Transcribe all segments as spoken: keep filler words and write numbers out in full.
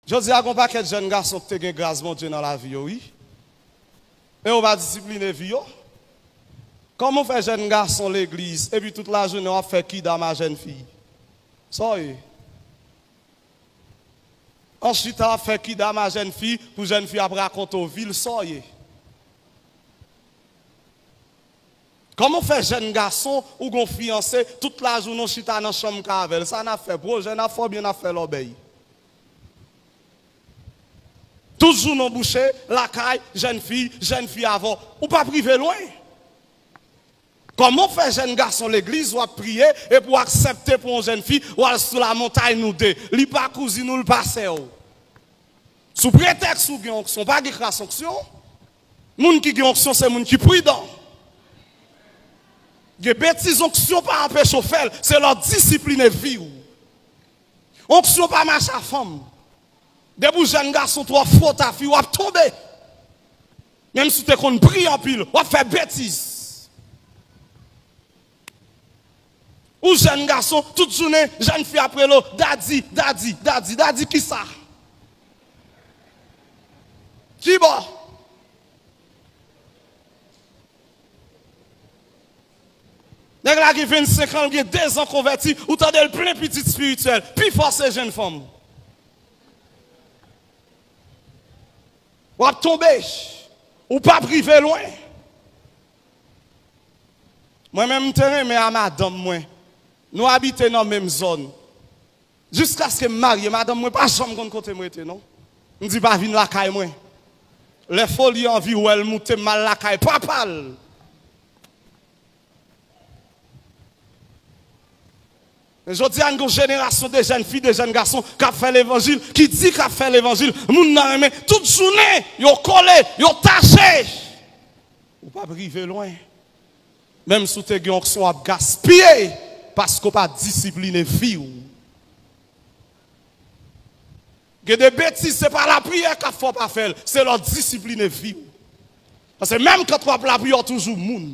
Jodi a, gen yon pakèt jèn gason ki te gen gras Bondye nan lavi yo, wi. Men yo pa disipline vi yo. Kòman w fè jèn gason legliz, epi tout lajounen w ap fè kidam a jèn fi? Sa w ye? An chita w ap fè kidam a jèn fi, pou jèn fi ap rakonte w vi l, sa w ye? Kòman w fè jèn gason, ou gon fiyanse, tout lajounen w chita nan chanm ka avè l? Sa n ap fè? Pwojè n ap fè oubyen n ap fè lòbèy? Tout jounen w bouche lakay jèn fi, jèn fi avè w. Ou p ap rive lwen. Kòman w fè jèn gason legliz, w ap priye, epi w aksepte pou yon jèn fi, w al sou lamontay nou de. Li pa kouzin ou, li pa sè w. Sou pretèks ou gen onksyon, pa gen kras onksyon. Moun ki gen onksyon, se moun ki pridan. Gen betiz onksyon pa anpeche w fè l, se lè w disipline vi w. Onksyon pa mache a fanm. Depi w jèn gason twò fwot a fi, w ap tonbe. Menm si w te konn priye anpil, w ap fè betiz. Ou jèn gason, tout jounen, jèn fi ap rele w, dadi, dadi, dadi, dadi kisa? Kibò? Nèg la gen vennsenk an, l gen dezan konvèti, ou tande l plen pitit espirityèl. Pifò se jèn fanm. W ap tonbe. Ou p ap rive lwen. Mwen menm, m te renmen a madanm mwen. Nou abite nan menm zòn. Jiskaske m marye, madanm mwen pa janm konn kote m rete, non. M di, pa vin lakay mwen. Lè foli anvi wè l moute, m al lakay papa l. Men jodi a, n gon jenerasyon de jèn fi, de jèn gason k ap fè levanjil, ki di k ap fè levanjil. Moun nan renmen, tout jounen, yo kole, yo tache. Ou p ap rive lwen. Menm si w te gen onksyon, w ap gaspiye, paske w pa disipline vi w. Gen de betiz, se pa lapriyè k ap fè w pa fè l, se lè w disipline vi w. Paske menm kan w ap lapriyè, w toujou moun.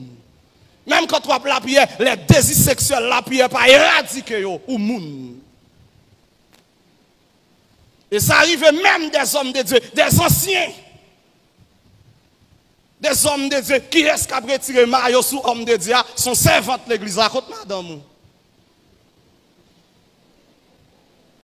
Menm kan w ap lapriyè, lè dezi seksyèl lapriyè pa eradike yo, ou moun. E sa rive menm dè zòm de Dye, dè zansyen. Dè zòm de Dye, kiyès k ap retire mayo sou òm de Dye a? Se yon sèvant legliz la, kot madanm ou?